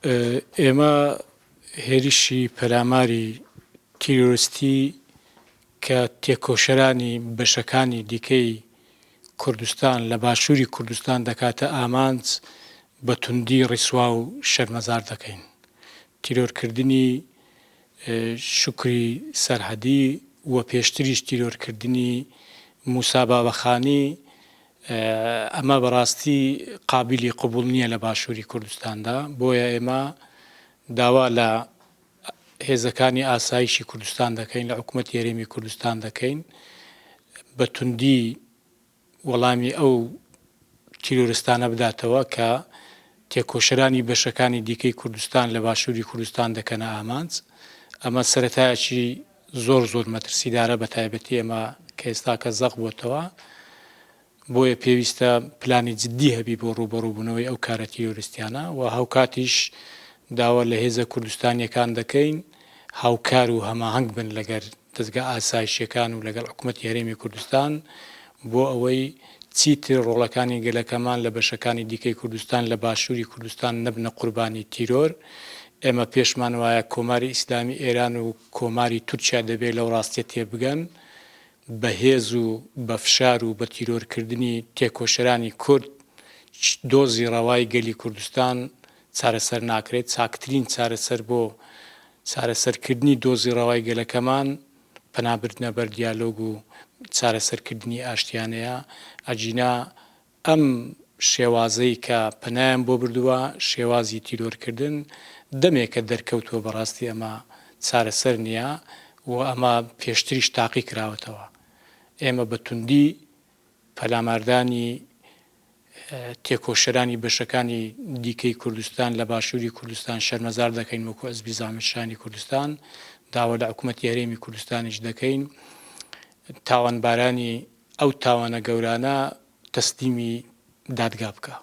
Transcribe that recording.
ئێمە هێرشی پەلاماری تیرۆرستی کە تێکۆشەرانی بەشەکانی دیکەی کوردستان لە باشووری کوردستان دەکاتە ئامانج بە توندی ڕیسوا و شەرمەزار دەکەین. تیرۆرکردنی شوکری سەرحەدی و پێشتریش تیرۆرکردنی موسا بابەخانی ئەمە بەڕاستی قابیلی قبوڵ نییە لە باشووری کوردستاندا، بۆیە ئێمە داوا لە هێزەکانی ئاسایشی کوردستان دەکەین، لە حکومەتی هەرێمی کوردستان دەکەین بە توندی وەڵامی ئەو تیرۆرستانە بداتەوە کە تێکۆشەرانی بەشەکانی دیکەی کوردستان لە باشووری کوردستان دەکەنە ئامانج. ئەمە سەرەتایەکی زۆر زۆر مەترسیدارە بە تایبەتی ئێمە کە ئێستاکە زەق بۆتەوە. بۆیە پێویستە پلانی جدی هەبی بۆ ڕووبەڕووبوونەوەی ئەو کارە تیرۆریستیانە و هاوکاتیش داوا لە هێزە کوردستانیەکان دەکەین هاوکار و هەماهەنگ بن لەگەر دەزگا ئاسایشیەکان و لەگەڵ حکومەتی هەرێمی کوردستان بۆ ئەوەی چیتر ڕۆڵەکانی گەلەکەمان لە بەشەکانی دیکەی کوردستان لە باشووری کوردستان نەبنە قوربانی تیرۆر. ئێمە پێشمان وایە کۆماری ئیسلامی ئێران و کۆماری تورکیا دەبێ لەو ڕاستیە تێبگەن بە هێز و بە فشار و بە تیرۆرکردنی تێکۆشەرانی کورد دۆزی ڕەوای گەلی کوردستان چارەسەر ناکرێت، چاکترین چارەسەر بۆ چارەسەرکردنی دۆزی ڕەوای گەلەکەمان پەنا بردنە بەر دیالۆگ و چارەسەرکردنی ئاشتیانەیە، ئەگینا ئەم شێوازەی کە پەنایان بۆ بردووە، شێوازی تیرۆرکردن، دەمێکە دەرکەوتووە بەڕاستی ئەمە چارەسەر نییە و ئەمە پێشتریش تاقی کراوەتەوە. ئێمە بە توندی پەلاماردانی تێکۆشەرانی بەشەکانی دیکەی کوردستان لە باشووری کوردستان شەرمەزار دەکەین وەکو حزبی زامنشانی کوردستان، داوا لە حکومەتی هەرێمی کوردستانیش دەکەین تاوانبارانی ئەو تاوانە گەورانە تەسلیمی دادگا بکا.